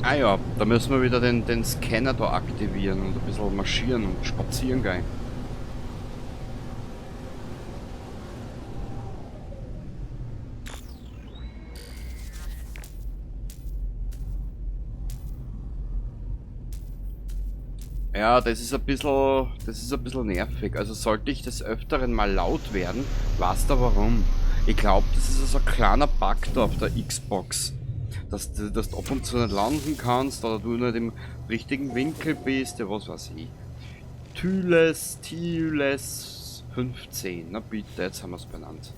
Ah ja, da müssen wir wieder den Scanner da aktivieren und ein bisschen marschieren und spazieren gehen. Ja, das ist ein bisschen nervig. Also sollte ich des Öfteren mal laut werden, weißt du warum? Ich glaub, das ist so ein kleiner Bug da auf der Xbox. Dass du ab und zu nicht landen kannst oder du nicht im richtigen Winkel bist, ja, was weiß ich. Thyles, Thyles 15, na bitte, jetzt haben wir's benannt.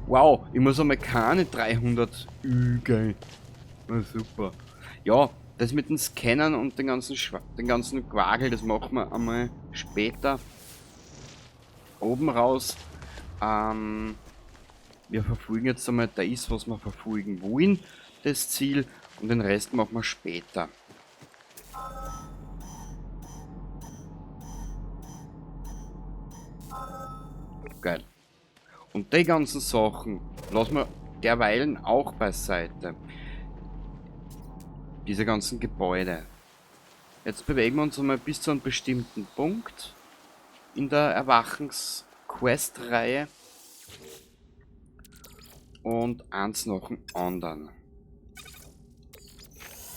Wow, ich muss einmal keine 300 Ü gehen. Na super. Ja, das mit den Scannern und den ganzen Quagel, das machen wir einmal später. Oben raus. Wir verfolgen jetzt einmal das, was wir verfolgen wollen, das Ziel, und den Rest machen wir später. Geil. Und die ganzen Sachen lassen wir derweilen auch beiseite. Diese ganzen Gebäude. Jetzt bewegen wir uns einmal bis zu einem bestimmten Punkt in der Erwachens-Quest-Reihe. Und eins nach dem anderen.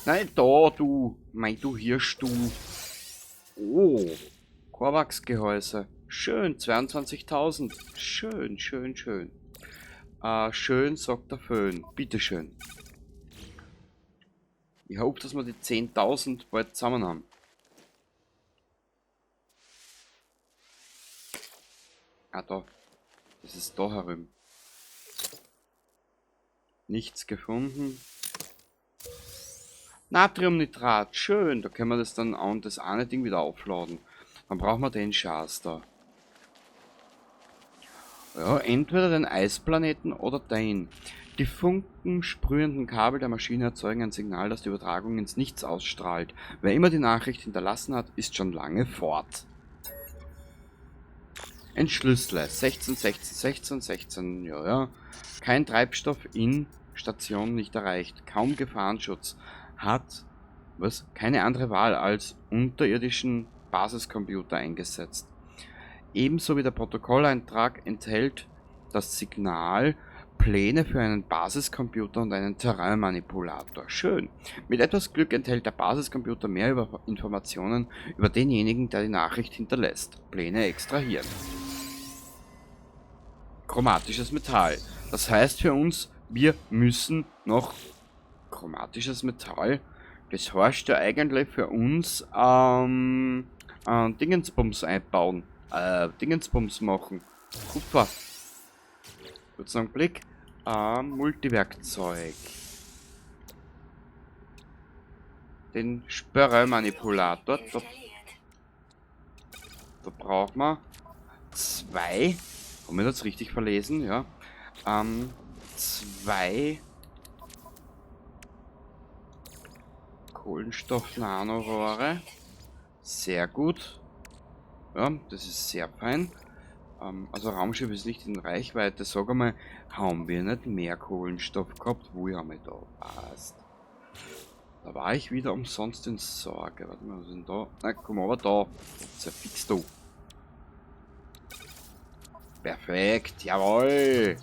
Nein, da, du. Mei, du Hirsch, du. Oh. Korvax-Gehäuse. Schön, 22.000. Schön, schön, schön. Schön, sagt der Föhn. Bitteschön. Ich hoffe, dass wir die 10.000 bald zusammen haben. Ah, da. Das ist da herüben. Nichts gefunden. Natriumnitrat, schön. Da können wir das dann auch das eine Ding wieder aufladen. Dann brauchen wir den Schatz da. Ja, entweder den Eisplaneten oder den. Die funkensprühenden Kabel der Maschine erzeugen ein Signal, das die Übertragung ins Nichts ausstrahlt. Wer immer die Nachricht hinterlassen hat, ist schon lange fort. Entschlüssele. 16, 16, 16, 16, ja, ja. Kein Treibstoff in Station nicht erreicht. Kaum Gefahrenschutz. Hat, was? Keine andere Wahl als unterirdischen Basiscomputer eingesetzt. Ebenso wie der Protokolleintrag enthält das Signal Pläne für einen Basiscomputer und einen Terrainmanipulator. Schön. Mit etwas Glück enthält der Basiscomputer mehr Informationen über denjenigen, der die Nachricht hinterlässt. Pläne extrahieren. Chromatisches Metall. Das heißt für uns, wir müssen noch chromatisches Metall. Das heißt ja eigentlich für uns Dingensbums einbauen. Dingensbums machen. Kupfer. Kurzen Augenblick. Multiwerkzeug. Den Spörermanipulator. Da brauchen wir 2. Haben wir das richtig verlesen? Ja. 2 Kohlenstoff-Nanorohre. Sehr gut. Ja, das ist sehr fein. Raumschiff ist nicht in Reichweite. Sag einmal, haben wir nicht mehr Kohlenstoff gehabt? Wo haben wir da? Passt. Da war ich wieder umsonst in Sorge. Warte mal, was ist denn da? Na, komm aber da. Zerfix du. Perfekt, jawohl.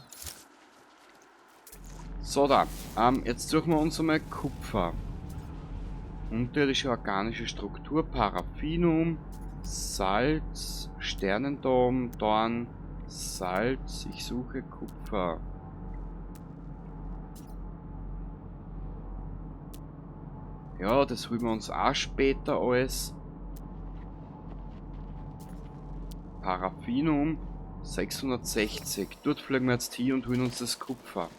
So da. Jetzt suchen wir uns einmal Kupfer. Unterirdische organische Struktur, Paraffinum, Salz, Sternendom, Dorn, Salz. Ich suche Kupfer. Ja, das holen wir uns auch später alles. Paraffinum 660. Dort fliegen wir jetzt hin und holen uns das Kupfer.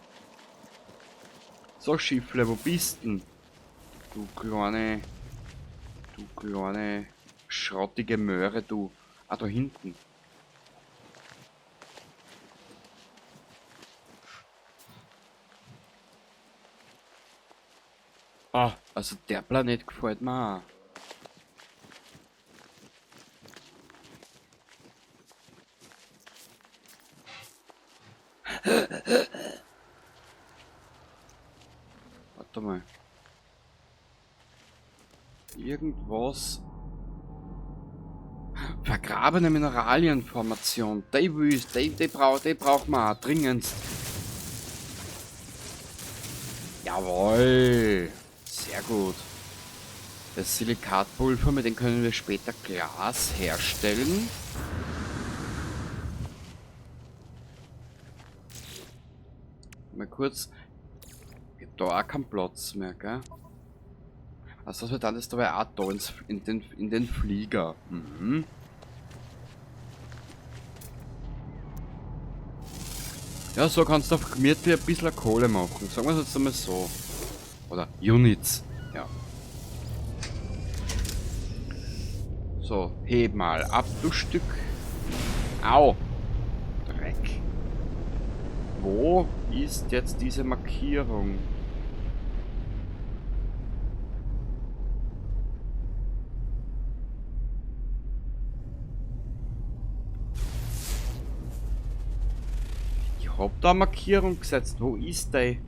So, Schiffle, wo bist denn? Du kleine schrottige Möhre, du. Ah, da hinten. Ah, also der Planet gefällt mir auch. mal. Irgendwas. Vergrabene Mineralienformation. Die will ich, die brauchen wir auch dringendst. Jawohl. Sehr gut. Das Silikatpulver, mit dem können wir später Glas herstellen. Mal kurz. Ich hab da auch keinen Platz mehr, gell? Also das wird alles dabei auch da in den Flieger. Mhm. Ja, so kannst du auf gemütlich ein bisschen Kohle machen. Sagen wir es jetzt einmal so. Oder Units. Ja. So, heb mal ab, du Stück. Au! Dreck. Wo ist jetzt diese Markierung? Ich hab da Markierung gesetzt. Wo ist die?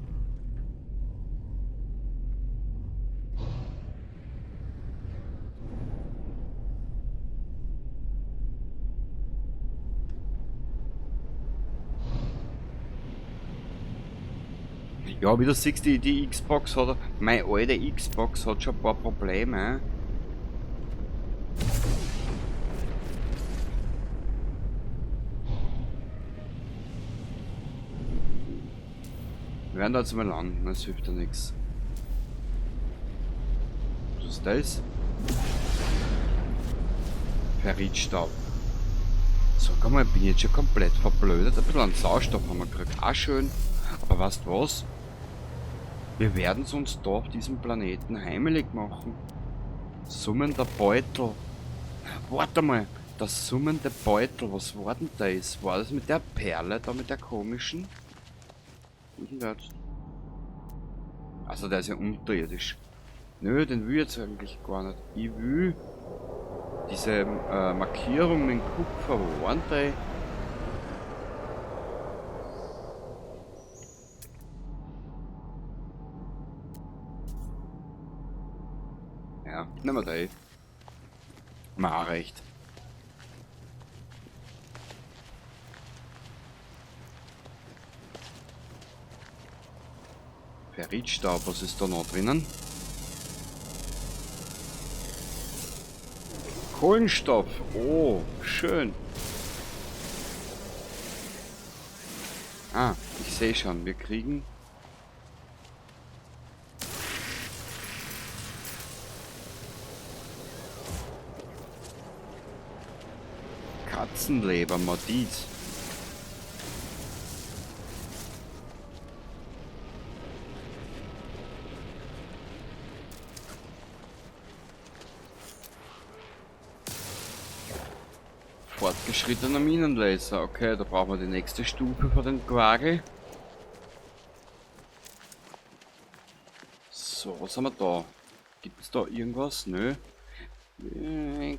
Ja, wie du siehst, die Xbox hat, meine alte Xbox hat schon ein paar Probleme. Wir werden da jetzt mal landen, das hilft ja nichts. Was ist das? Ferritstab. So, komm mal, bin ich jetzt schon komplett verblödet. Ein bisschen an Sauerstoff haben wir gekriegt, auch schön. Aber weißt du was? Wir werden es uns da auf diesem Planeten heimelig machen. Summender Beutel. Warte mal, das summende Beutel, was war denn das? War das mit der Perle da, mit der komischen? Wo ist denn der jetzt? Also der ist ja unterirdisch. Nö, den will ich jetzt eigentlich gar nicht. Ich will diese Markierung mit dem Kupfer, wo waren die? Ja, nehmen wir die. Mal recht. Ferritstab, was ist da noch drinnen? Kohlenstoff, oh, schön. Ah, ich sehe schon, wir kriegen... Katzenleber, Mordit. Fortgeschrittener Minenlaser. Okay, da brauchen wir die nächste Stufe für den Quagel. So, was haben wir da? Gibt es da irgendwas? Nö.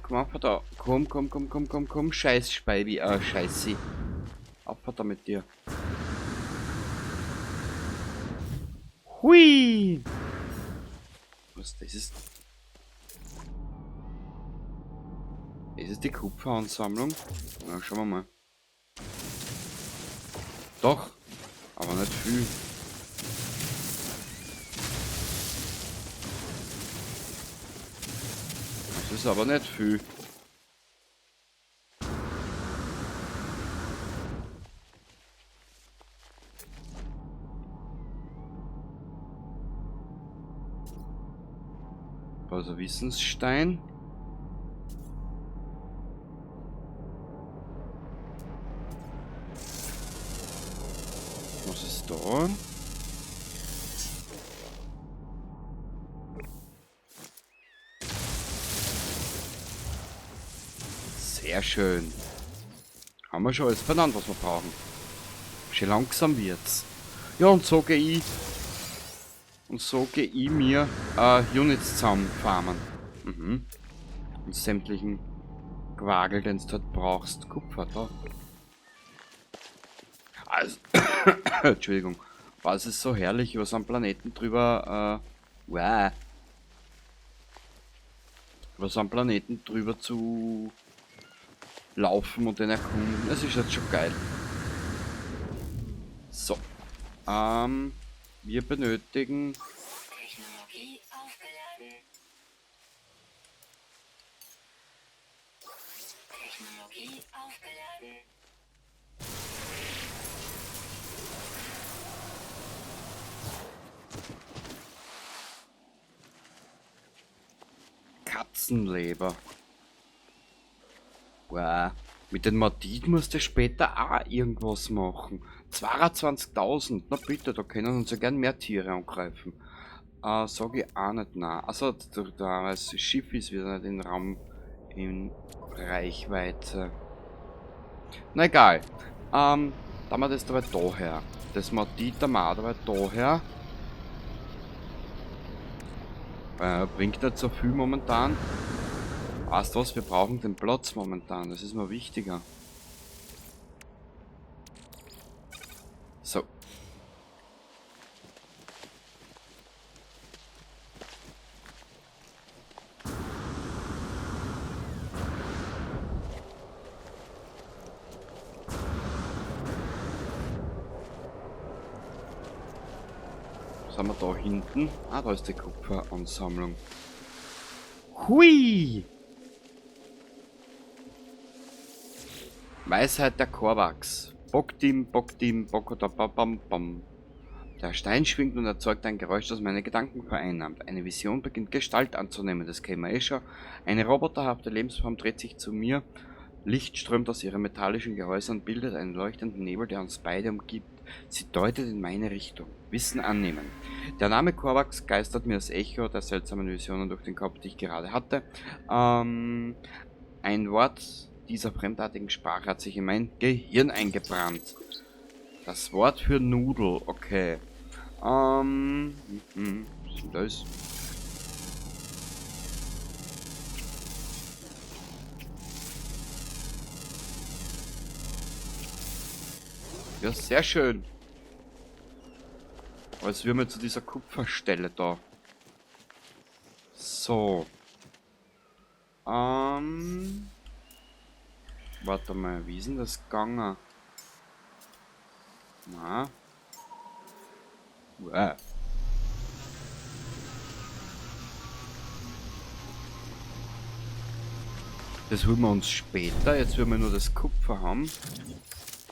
Komm auf da. Komm, komm, komm, komm, komm, komm. Scheiß Speibi, Scheiße. Auf da mit dir. Hui! Was, das ist... Ist es die Kupferansammlung? Na, schauen wir mal. Doch, aber nicht viel. Das ist aber nicht viel. Also Wissensstein. Was ist da? Sehr schön. Haben wir schon alles benannt, was wir brauchen. Schön langsam wird's. Ja, und so gehe ich. Und so gehe ich mir Units zusammenfarmen. Mhm. Und sämtlichen Quagel, den du dort brauchst. Kupfer da. Also, Entschuldigung. Was ist so herrlich, über so einen Planeten drüber, wow. Über so einen Planeten drüber zu laufen und den erkunden. Das ist jetzt schon geil. So. Wir benötigen... Technologie aufgeladen. Technologie aufgeladen. Katzenleber. Wow. Mit den Mordiden musst du später auch irgendwas machen. 22.000. Na bitte, da können uns ja gern mehr Tiere angreifen. Sag ich auch nicht nein. Also, das Schiff ist wieder nicht in Raum in Reichweite. Na egal. Da haben wir das dabei daher. Das Mordid da wir auch dabei daher. Bringt nicht so viel momentan. Weißt du was, wir brauchen den Platz momentan, das ist mir wichtiger. So. Was haben wir da hinten? Ah, da ist die Kupferansammlung. Hui! Weisheit der Korvax. Boktim, Boktim, Bokotababam, bam. Der Stein schwingt und erzeugt ein Geräusch, das meine Gedanken vereinnahmt. Eine Vision beginnt Gestalt anzunehmen, das kennen wir eh schon. Eine roboterhafte Lebensform dreht sich zu mir. Licht strömt aus ihrem metallischen Gehäuse und bildet einen leuchtenden Nebel, der uns beide umgibt. Sie deutet in meine Richtung. Wissen annehmen. Der Name Korvax geistert mir das Echo der seltsamen Visionen durch den Kopf, die ich gerade hatte. Ein Wort dieser fremdartigen Sprache hat sich in mein Gehirn eingebrannt. Das Wort für Nudel, okay. Was ist denn das? Ja, sehr schön. Aber jetzt wir zu dieser Kupferstelle da. So. Warte mal, wie ist denn das gegangen? Na? Uah. Das holen wir uns später. Jetzt wollen wir nur das Kupfer haben.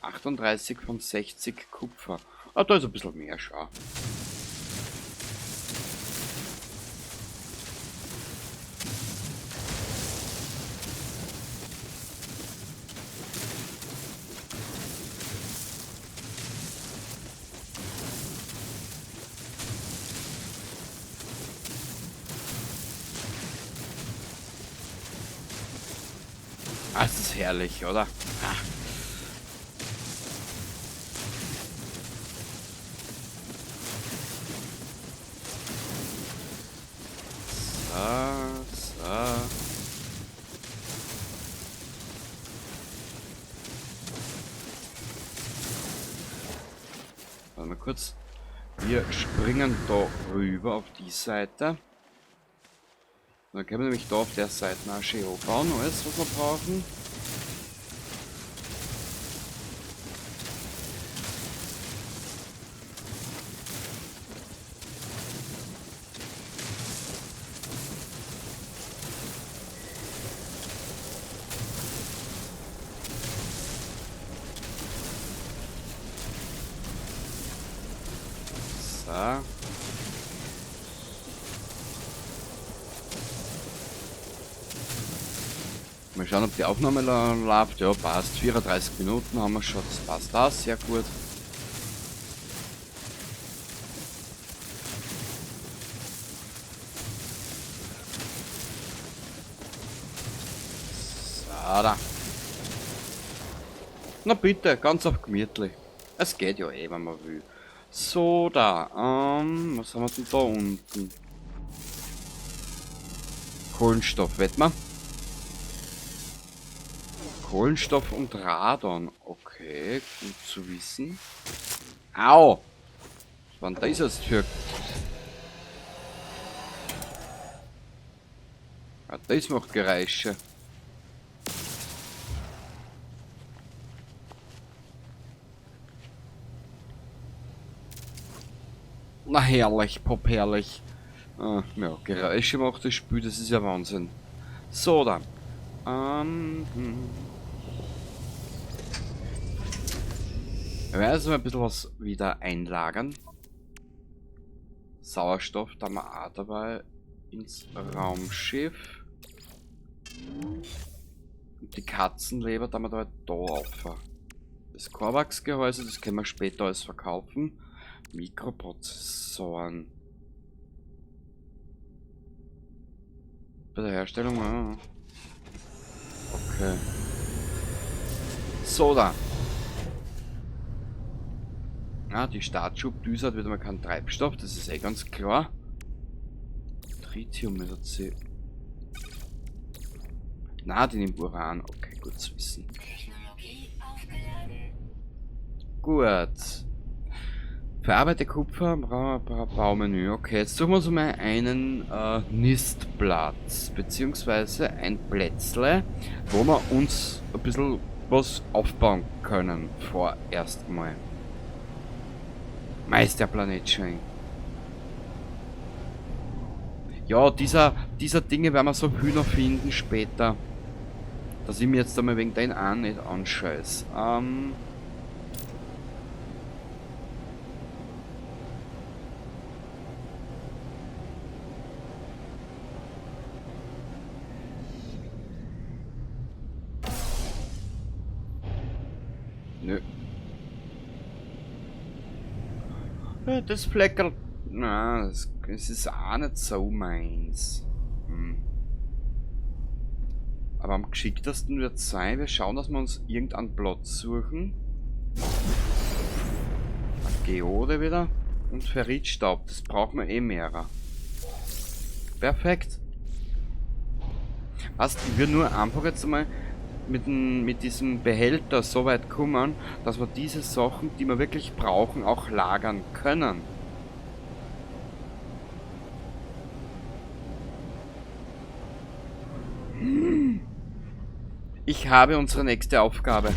38 von 60 Kupfer. Ah, da ist ein bisschen mehr, schau. Ah, es ist herrlich, oder? Ah. So, so. Warte mal kurz. Wir springen da rüber auf die Seite. Dann können wir nämlich da auf der Seite noch schön bauen, alles was wir brauchen. So. Mal schauen, ob die Aufnahme läuft. Ja, passt. 34 Minuten haben wir schon. Das passt auch sehr gut. So, da. Na bitte, ganz auf gemütlich. Es geht ja eh, wenn man will. So, da. Was haben wir denn da unten? Kohlenstoff, wetten wir? Kohlenstoff und Radon. Okay, gut zu wissen. Au! Wann da ist es für... Ah, das macht Geräusche. Na herrlich, Pop herrlich. Ja, Geräusche macht das Spiel, das ist ja Wahnsinn. So, dann. Wir werden jetzt mal ein bisschen was wieder einlagern. Sauerstoff, da haben wir auch dabei ins Raumschiff. Und die Katzenleber, da haben wir dabei da auf. Das Korvax-Gehäuse, das können wir später alles verkaufen. Mikroprozessoren. Bei der Herstellung, ah. Okay. So, da. Ah, die Startschubdüse hat wieder mal keinen Treibstoff, das ist eh ganz klar. Tritium ist C. Na, die nimmt Uran. Okay, gut zu wissen. Technologie aufgeladen. Gut. Verarbeite Kupfer, Baumenü. Okay, jetzt suchen wir uns mal einen Nistplatz, beziehungsweise ein Plätzle, wo wir uns ein bisschen was aufbauen können, vorerst mal. Meisterplanet schön. Ja, dieser Dinge werden wir so viel noch finden später, dass ich mir jetzt einmal wegen den auch nicht anscheiß. Nö. Ja, das Fleckerl. Na, das ist auch nicht so meins. Aber am geschicktesten wird es sein, wir schauen, dass wir uns irgendeinen Platz suchen. Eine Geode wieder. Und Ferritstaub, das brauchen wir eh mehrer. Perfekt. Was, ich will nur einfach jetzt einmal mit diesem Behälter so weit kommen, dass wir diese Sachen, die wir wirklich brauchen, auch lagern können. Ich habe unsere nächste Aufgabe.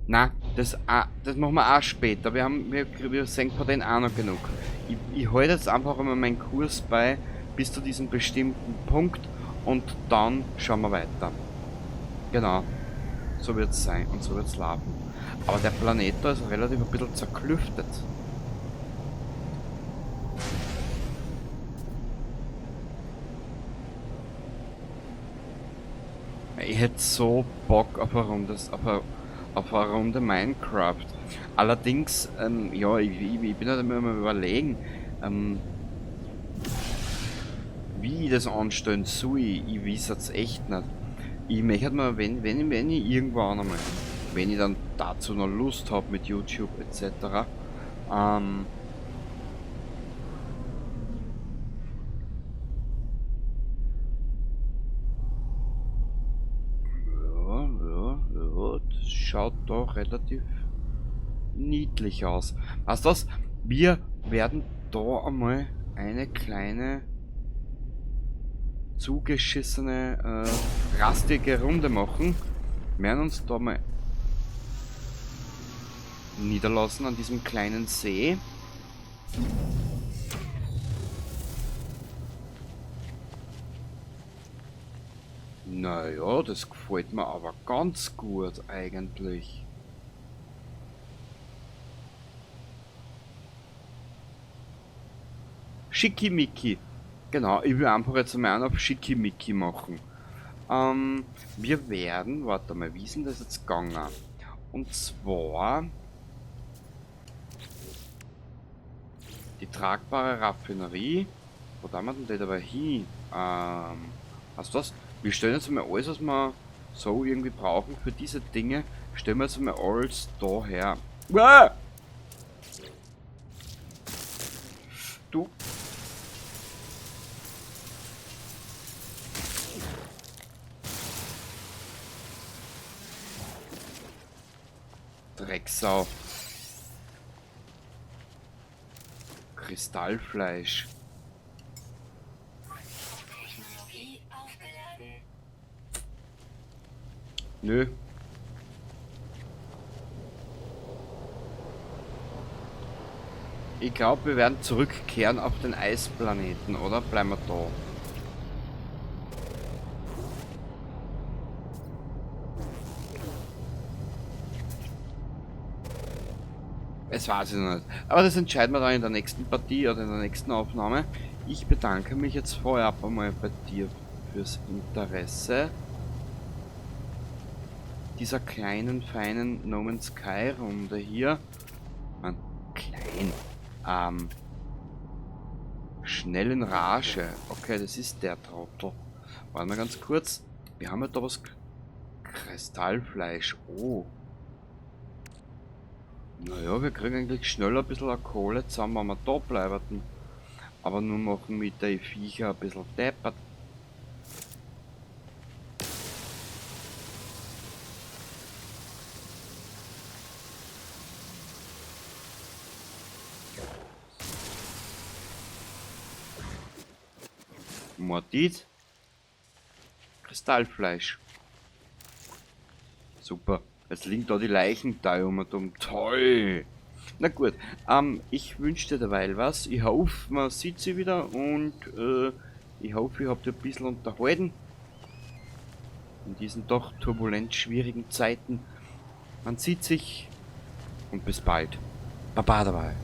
Na, das machen wir auch später. Wir senken von denen auch noch genug. Ich halte jetzt einfach immer meinen Kurs bei bis zu diesem bestimmten Punkt und dann schauen wir weiter. Genau. So wird's sein und so wird's laufen. Aber der Planet da ist relativ ein bisschen zerklüftet. Ich hätte so Bock auf eine Runde, auf eine Runde Minecraft. Allerdings, ja, ich bin halt immer am Überlegen, wie ich das anstellen soll. Ich weiß jetzt echt nicht. Ich möchte mal, wenn ich irgendwann einmal, wenn ich dann dazu noch Lust hab mit YouTube et cetera, ja, das schaut doch relativ niedlich aus. Weißt du was? Wir werden da einmal eine kleine zugeschissene, rastige Runde machen. Wir werden uns da mal niederlassen an diesem kleinen See. Naja, das gefällt mir aber ganz gut eigentlich. Schickimicki. Genau, ich will einfach jetzt mal einen auf Schickimicki machen. Wir werden, warte mal, wie ist denn das jetzt gegangen? Und zwar die tragbare Raffinerie. Wo da wir denn die dabei hin? Weißt du was? Wir stellen jetzt mal alles, was wir so irgendwie brauchen für diese Dinge, stellen wir jetzt mal alles da her. Uah! Du. Drecksau. Kristallfleisch. Technologie aufgeladen. Nö. Ich glaube, wir werden zurückkehren auf den Eisplaneten, oder? Bleiben wir da. Es weiß ich noch nicht. Aber das entscheiden wir dann in der nächsten Partie oder in der nächsten Aufnahme. Ich bedanke mich jetzt vorab einmal bei dir fürs Interesse dieser kleinen, feinen No Man's Sky Runde hier. Man, klein. Schnell in Rage. Okay, das ist der Trottel. Warte mal ganz kurz. Wir haben ja da was. Kristallfleisch. Oh. Naja, wir kriegen eigentlich schneller ein bisschen Kohle zusammen, wenn wir da bleiben. Aber nur machen mit der Viecher ein bisschen deppert. Mordit. Kristallfleisch. Super. Jetzt liegen da die Leichen da um und um. Toll! Na gut, ich wünsche dir derweil was. Ich hoffe, man sieht sie wieder und ich hoffe, ich hab dich ein bisschen unterhalten. In diesen doch turbulent schwierigen Zeiten. Man sieht sich und bis bald. Baba dabei.